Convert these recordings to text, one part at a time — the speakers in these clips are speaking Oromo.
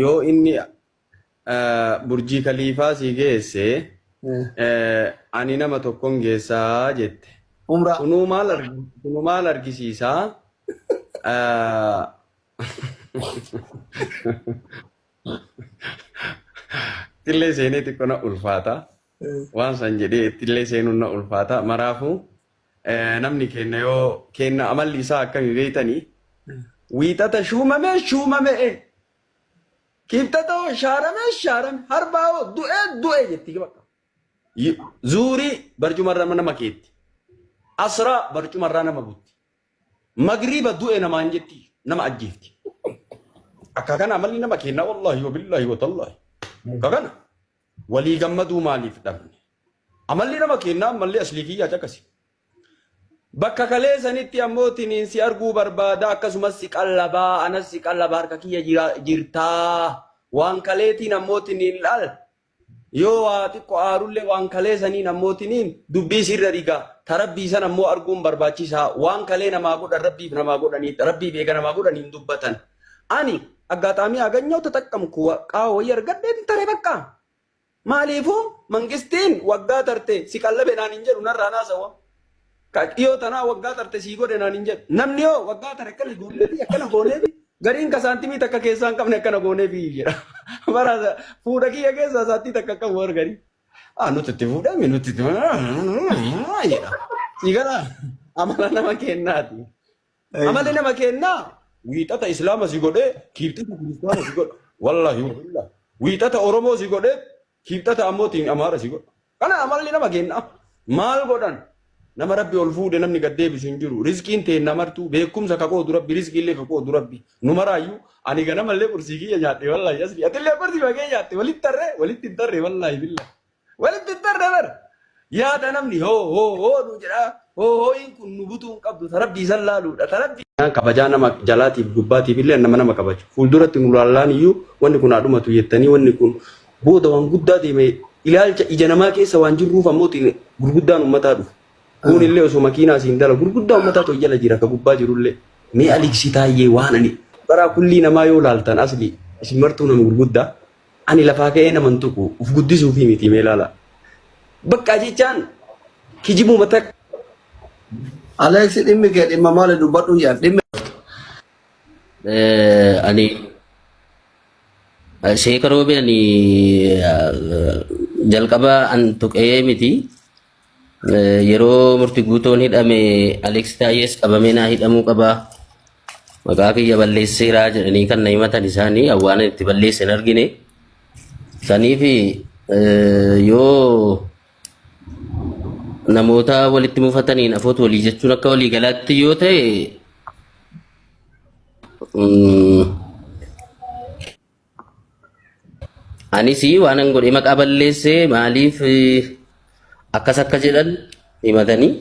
Yoo inni Burjii Kaliifaa si geesse ani nama tokkon geessaa jette. Umraa. Kunuu maal kunuu maal argisiisaa? Ittillee seenee xiqqoo na ulfaata. Waan san jedhee ittillee seenuun na ulfaata. Maraafuu namni keenna yoo keenna amalli isaa akkami beeytanii wiixata shuumame shuumame Kibxata hoo shaarame shaarame harbaa hoo du'e du'e jetti bakka. Zuurii barcumarra nama keetti. Asraa barcumarraa nama butti. Magriiba du'e namaan jetti nama ajjeefti. Akka kana amalli nama keenna wallaahi wa billaahi wa tallaahi. Akka kana walii gammaduu maaliif dhabne? Amalli nama keennaa ammallee aslii kiyyaa caqasi. Bakka kalee sanitti ammoo tiniin si arguu barbaada akkasumas si qallabaa anas si qallaba harka kiyya jirtaa waan kaleetiin ammoo tiniin laal yoo waa xiqqo aarullee waan kalee saniin ammoo tiniin dubbii sirra dhiga ta rabbii san ammoo arguun barbaachisaa waan kalee namaa godhan rabbiif namaa godhanii rabbiif eega namaa godhanii hin dubbatan ani aggaaxaamii aganyoo taxaqqamku qaawa wayii argadheen tare bakka Maaliifuu mangistiin waggaa tarte si qallabe naan hin jedhu narraa naasawa. Ka dhiyoo tanaa waggaa tarte sii godhe naan hin jedhu. Namni hoo waggaa tare akkana gooneefi akkana gooneefi gariin ka saantimii takka keessaa hin qabne akkana gooneefi jedha. Bara fuudha kiyya keessaa saantii takka qabu warri garii. Ah nuti itti fuudhame nuti itti jedha. Sii galaa amala nama kennaati. Amalli nama kennaa wiixata islaama si godhee kiibxata kiristaana si godha. Wallaahi wallaahi. Wiixata Oromoo si godhee kiibxata ammoo tiin Amaara si godha. Kana amalli nama kennaa. Maal godhan? Nama rabbi ol fuudhe namni gad deebisu hin jiru. Rizqiin teenna martuu beekumsa ka qoodu rabbi rizqii illee ka qoodu rabbi. Nu maraayyuu ani ganamallee qursii kiyya nyaadhe wallaahi asli. Atillee qursii makee nyaatte walitti tarree walitti hin tarree wallaahi billaahi. Walitti hin tarre bar. Yaada namni hoo hoo hoo nu jedha. Hoo hoo'iin kun nu butuu hin qabdu. Ta rabbii san laaluudha. Ta rabbii. Kabajaa nama jalaatiif gubbaatiif illee nama nama kabaju. Fuulduratti nu laallaan iyyuu wanni kun haa dhumatu jettanii wanni kun booda waan guddaa deeme ilaalcha ija namaa keessa waan jirruuf ammoo gurguddaan uummataa dhufu. Kuun illee osoo makiinaa siin dala gurguddaa uummataa ta'u jala jira ka gubbaa jirullee. Mee Aliksi Taayyee waan ani baraa kullii namaa yoo laaltan asli isin martuu nama gurguddaa. Ani lafaa ka'ee nama hin tuqu uf guddisuufii miti mee laala. Bakka jechaan kijibuma takka. Aleeksi dhimmi kee dhimma maali dubbadhu jedhan dhimmi Ani sheeka roobee ani jalqaba an tuqee miti. Yeroo murti guutoon hidhame Aleeks Taayyees qabamee naa hidhamuu qaba. Maqaa kiyya balleesseeraa jedhanii kan na himatan isaanii awwaana itti balleesse hin argine. Saniif yoo namoota walitti mufataniin afoot walii jechuun akka walii galaatti yoo ta'e Anis waanan godhe maqaa balleesse maaliif akkas akka jedhan himatanii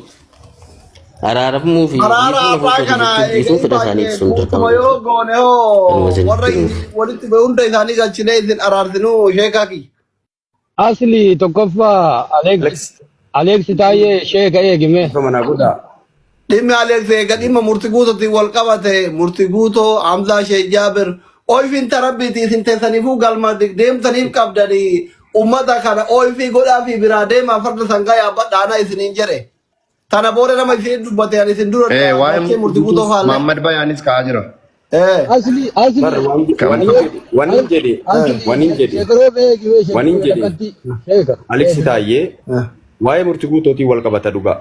araaramuu fi Araara dhiisuun abbaa afoota kana jechuuf dhiisuun eeganii fedha isaanii baay'ee ibsuun guutuma dirqama yoo miti. goone Kanuma hoo isin warra jiruuf. walitti ba'e hunda isaanii galchinee isin araarsinuu sheekaa kiyya. Asli tokkoffaa Alex Alex Alex Taayyee sheeka eegime. dhiifama naa godhaa. Dhimmi Aleeks eega dhimma murti guutuutiin wal qabate murti guutoo Hamzaa Sheek Jaabir ooyfiin tarabbiiti isin teessaniifuu galma deemtaniif qabdanii ummata kana ooyfii godhaa fi biraa deemaa farda sangaa yaabbadha ana isiniin jedhe. Tana booda nama isin dubbate ani isin dura Eh, waa'ee dachee murtii murti guutoo guutuu faalle. Muhammad Bayaanis ka'aa jira. Eh. Asli asli Bar waan Kan waan Alex jedhe waan jedhe asli waan jedhe sheeka roobee eegime sheeka waan roobee jedhe takkatti sheeka Alex eegime. Taayyee waa'ee murtii guutuutiin wal qabata dhugaa.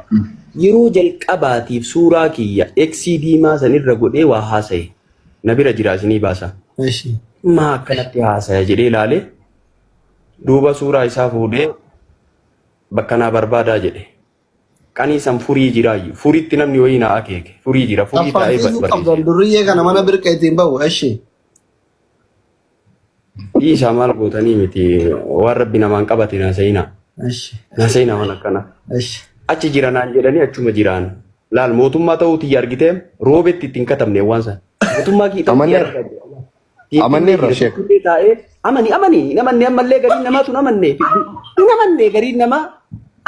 Yeroo jalqabaatiif suuraa kiyya eksii diimaa san irra godhee waa haasaye. Na bira jira isinii baasa. Eshi. Maa akkanatti haasaya jedhee ilaale duuba suuraa isaa fuudhee bakka naa barbaadaa jedhe. Qanii san furii jiraayyu. Furitti namni wayii naa akeeke. Furii jira. Furii taa'ee Kaffalchiisuu barreesse. qabdan durriyyee kana mana birqa ittiin bahu. Eshi. Dhiisaa maal gootanii miti waan rabbi namaan qabate naa seenaa. Eshi. Naa seenaa waan akkanaa. Eshi. Achi jira naan jedhanii achuma jiraan. Laal mootummaa ta'uu tiyya argitee roobetti ittiin katabne waan san. Mootummaa kii ta'uu tiyya Amanneerra. argite. Finfinnee Amanneerra jira. sheek. Finfinnee taa'ee amani amani hin amanne ammallee gariin namaatu hin amanne. Hin amanne gariin namaa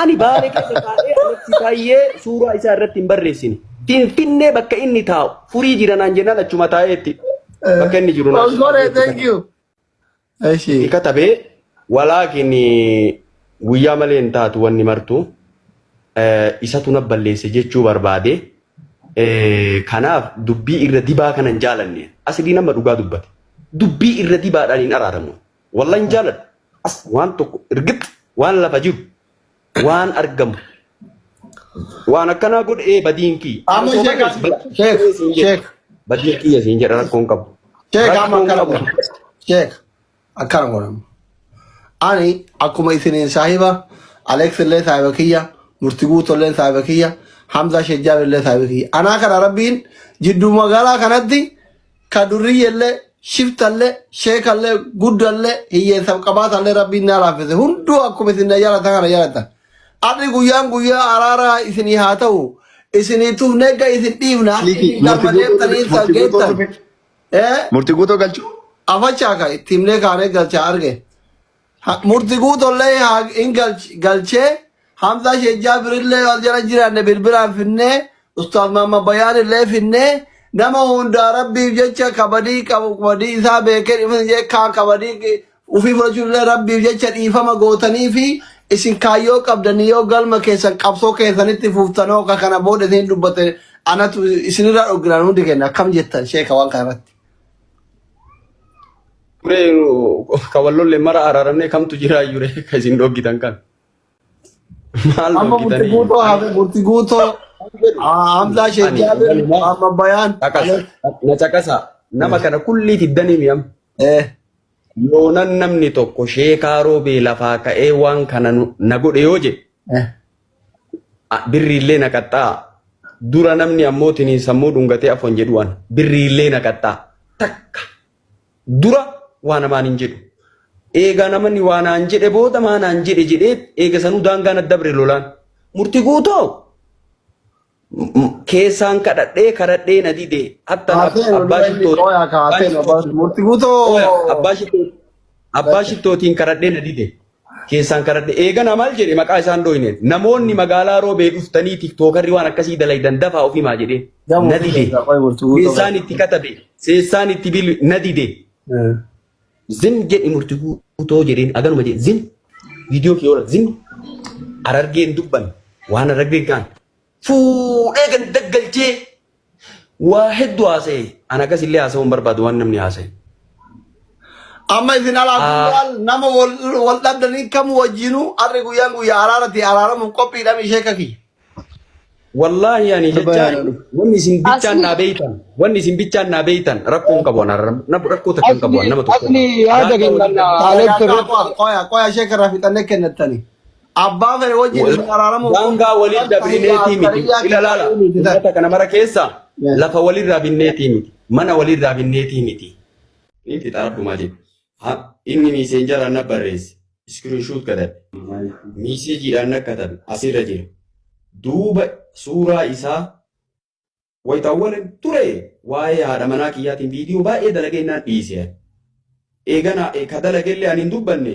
ani baalee keessa taa'ee Aleksi Taayyee suuraa isaa irratti hin barreessine. Finfinnee bakka inni taa'u furii jira naan jennaan achuma taa'eetti bakka inni jiru naan Osgore, thank you. Eshi. Itti katabee walaakin guyyaa malee hin taatu wanni martu isatu na balleesse jechuu barbaade. Kanaaf dubbii irra dibaa kana hin jaalanne. Asilii nama dhugaa dubbate. Dubbii irra dibaadhaan hin araaramu. Wallahi hin jaaladhu. As waan tokko irgix waan lafa jiru waan argamu waan akkanaa godhe ee badiin kiyya. Amma Osoo sheek balleesse sheek siin jedha. sheek Badiin kiyya siin jedha rakkoon qabu. sheek amma Rakkoon akkana qabu. godha. Sheek akkana godha. Ani akkuma isiniin saahiba Alex illee saahiba kiyya Murti Guutuu illee saahiba kiyya Hamzaa Sheek Jaabir illee saahiba kiyya. Anaa kana rabbiin jidduu magaalaa kanatti ka durriyyellee shiftallee sheekallee guddallee hiyyeessaaf qabaatallee rabbiin naa laaffise hunduu akkuma isin na jaalatan kana jaalatan. Arri guyyaan guyyaa araaraa isinii haa ta'u isinii tufnee ga isin dhiifna akka Siliki isin murti galma guutuu deemtanii isa murti guutuu geettan. tufe. Eh? Murti guutuu galchuu. Afachaa ka itti himnee kaanee galchaa arge. Murti guutollee haa hin galchee Hamzaa Sheekh Jaabirillee wal jala jiraanne bilbilaan finnee Ustaaz Maamma Bayaan illee finnee nama hundaa rabbiif jecha kabadii qabu badii isaa beekee dhiifama jee kaan kabadii ufii fudhachuun illee rabbiif jecha dhiifama gootanii fi isin kaayyoo qabdanii yoo galma keessan qabsoo keessanitti fuuftanoo ka kana booda isin dubbate anatu isinirraa dhogginaan hundi kenna akkam jettan sheeka waan kana irratti. Turee ka wal lolle mara araaramnee kamtu jira iyyuu ka isin dhoggitan kan. Maal Amma murti dhogitanii? guutoo hafe murti guutoo Hamzaa Sheekh Ani Jaabir walumaa Muhammad Bayaan caqasa na caqasa nama kana kullii fiddanii mi'am. Eh Yoonan namni tokko sheekaa roobee lafaa ka'ee waan kana na godhe yoo jedhe eh birriillee na qaxxaa. Dura namni ammoo tiniin sammuu dhungatee afon jedhu an birriillee na qaxxaa. Takka Dura waa namaan hin jedhu. Eegaa namanni waa naan jedhe booda maa naan jedhe jedhee eega sanuu daangaa na dabre lolaan. Murti guutoo keessaan kadhadhee kadhadhee na dide. Hatta Haaseen abbaa inni shittoo qoyaa kaaseen murti guutoo abbaa shittoo abbaa shittootiin kadhadhee na dide. Keessaan kadhadhe eegana maal jedhe maqaa isaan dhoyne namoonni magaalaa roobee dhuftanii tiktookarri waan akkasii dalaydan dafaa of himaa jedhee Gamoo na dide. keessaa qoy murti guutoo. Seessaan itti katabe seessaan itti bil na dide. Zim jedhi murti guutoo jedheen aganuma jedhe zim viidiyoo kee oola zim arargeen dubban waan arargeen kaan fuudhee ganda galchee waa hedduu haasa'e an akkas illee haasa'uu hin barbaadu waan namni haasa'e. Amma isin alaa guyyaan nama wal wal dhabdanii kam wajjinuu harri guyyaan guyyaa araarati araaramuuf qophiidhaan ishee kaki. Wallaahi ani jechaan wanni isin bichaan Asli naa beeytan wanni isin bichaan naa beeytan rakkoo hin qabu an araramu rakkoo takka hin qabu an Asli nama tokko asli yaada daangaa kennan waliin dabne Alex irratti Qoya qoya ishee karraa fixannee kennattani. Abbaa fedhe wajjin isin araaramuuf Daangaa waliin dabrineetii miti. Ila laala. Uummata kana mara keessa lafa walirraa binneetii miti. Mana walirraa binneetii miti. Ni fixa rabbumaa jedhe. Inni miiseenjaraan na barreesse. Iskiriinshuut katabe. Miiseejiidhaan na katabe. Asirra jira. Duuba suuraa isaa Wayita awwalan ture waa'ee haadha manaa kiyyaatiin viidiyoo baay'ee dalagee innaan dhiise ani. Eegana ka dalagellee ani hin dubbanne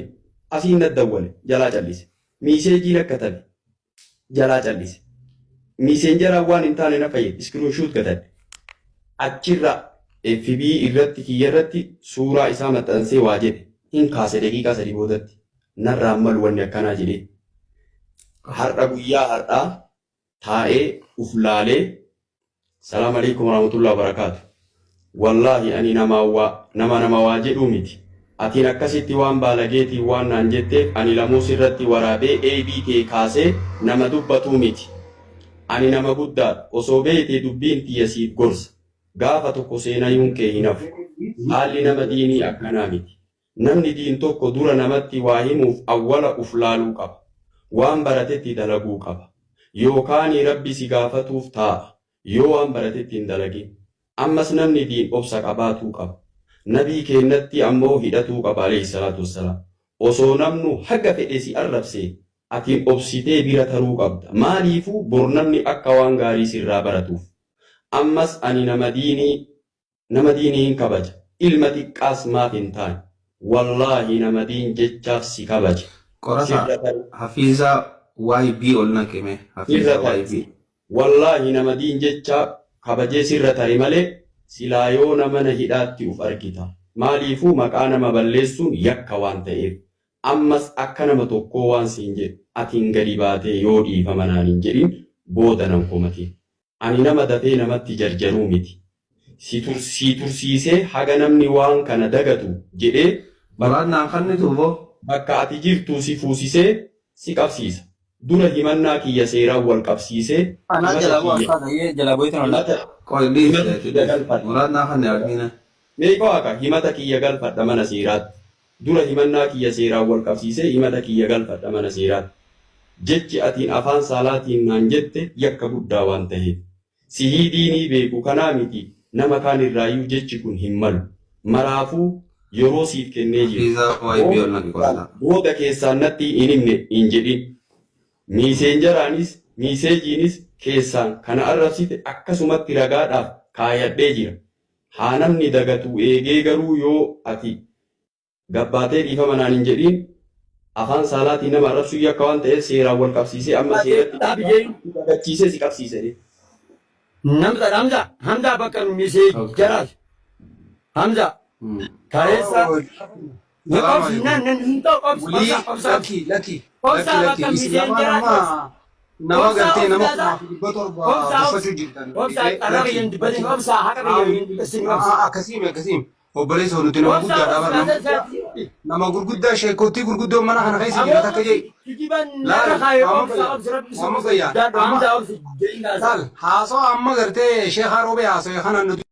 asiin na dawwale jalaa callise. Miiseejii na katabe jalaa callise. Miiseenjaraan waan hin taane na fayyade iskiriinshuut gatadhe. Achirra FB irratti kiyya irratti suuraa isaa maxxansee waa jedhe hin kaase daqiiqaa sadii boodatti narraan malu wanni akkanaa jedhee. Har'a guyyaa har'aa taa'ee uf laalee Salaam aleykum warahmatullahi wabarakaatu Wallaahi ani namaa waa nama nama waa jedhuu miti Atiin akkasitti waan baalageetiin waan naan jetteef ani lamuu sirratti waraabee eeybii tee kaasee nama dubbatuu miti Ani nama guddaadha osoo beeytee dubbiin tiyya siif gorsa gaafa tokko seenayuun kee hin hafu Haalli nama diinii akkanaa miti Namni diin tokko dura namatti waa himuuf awwala uf laaluu qaba. Waan baratetti dalaguu qaba. Yookaanii Rabbi si gaafatuuf taa'a yoo waan baratetti hin dalagin. Ammas namni diin obsa qabaatuu qaba. Nabii keennatti ammoo hidhatuu qaba aleyhi salaatu wassalaam. Osoo namnu haga fedhe si arrabsee atiin obsitee bira taruu qabda. Maaliifuu bor namni akka waan gaarii sirraa baratuuf. Ammas ani nama diinii Nama diinii hin kabaja. Ilma xiqqaas maaf hin taane. Wallaahi nama diin jechaaf si kabaje. Qorataa Sirra tari. Hafiizaa YB ol naqi mee Sirra Hafiizaa tari. YB. Wallaahi nama diin jecha kabajee sirra tari malee silaa yoona mana hidhaatti uf argita. Maaliifuu maqaa nama balleessuun yakka waan ta'eef. Ammas akka nama tokkoo waan siin jedhu atiin gadi baatee yoo dhiifama naan hin jedhin booda nan komatin. Ani nama dafee namatti jarjaruu miti. Si sii tursiisee haga namni waan kana dagatu jedhee Muraad naan kannitu boo. bakka ati jirtuu si fuusisee si qabsiisa. Dura himannaa kiyya seeraan wal qabsiisee Anaa himata jalaa bu'aa kiyya ustaaza yee jalaa bu'eetan himata ollaa. Qoy dhiisi himata ati kiyya dhiisi. galfadha. Muraad naa kanni admiina. Mee qo'aa himata kiyya galfadha mana seeraatti. Dura himannaa kiyya seeraan wal qabsiisee himata kiyya galfadha mana seeraatti. Jechi atiin afaan saalaatiin naan jette yakka guddaa waan taheef. Sihii diinii beeku kanaa miti nama kaan irraayyuu jechi kun hin malu. Maraafuu yeroo siif kennee jira. Hafiizaa YB ol naqi qorataa. Booda keessaan natti hin himne hin jedhin. Miiseenjaraanis miiseejiinis keessaan kana arrabsite akkasumatti ragaadhaaf kaayadhee jira. Haa namni dagatuu eegee garuu yoo ati gabbaatee dhiifama naan hin jedhiin afaan saalaatiin nama arrabsuu yakka waan ta'eef seeraan wal qabsiisee amma seeratti si dagachiisee si qabsiise. Namza Hamza Hamza bakka misee Okay. jaraas Hamza kaleessa ni Salaam obsi alaikum. nan nan hin ta'u obsi Wulii obsa obsa lakki lakki obsa lakki lakki bakka isin miseen lamaan jaraas amma nama obsa gartee nama obsa 1700 obsa dubbachuu jirtan obsa beekee qarra lakki kiyyan dubbatin lakki obsa haqa kiyya hin dubbatin obsa akkasiimi akkasiimi obboleessa nuti nama obsa guddaadha bar obsa nama guddaa nama gurguddaa sheekotii gurguddoon mana kana keessa jira takka jee kijiban laal narra kaaye maama obsa fayyaa obsa rabbi maama fayyaa sodaadhu amma Hamza obsi jedhin laal haasoo amma gartee sheekaa roobee haasoo kana nuti.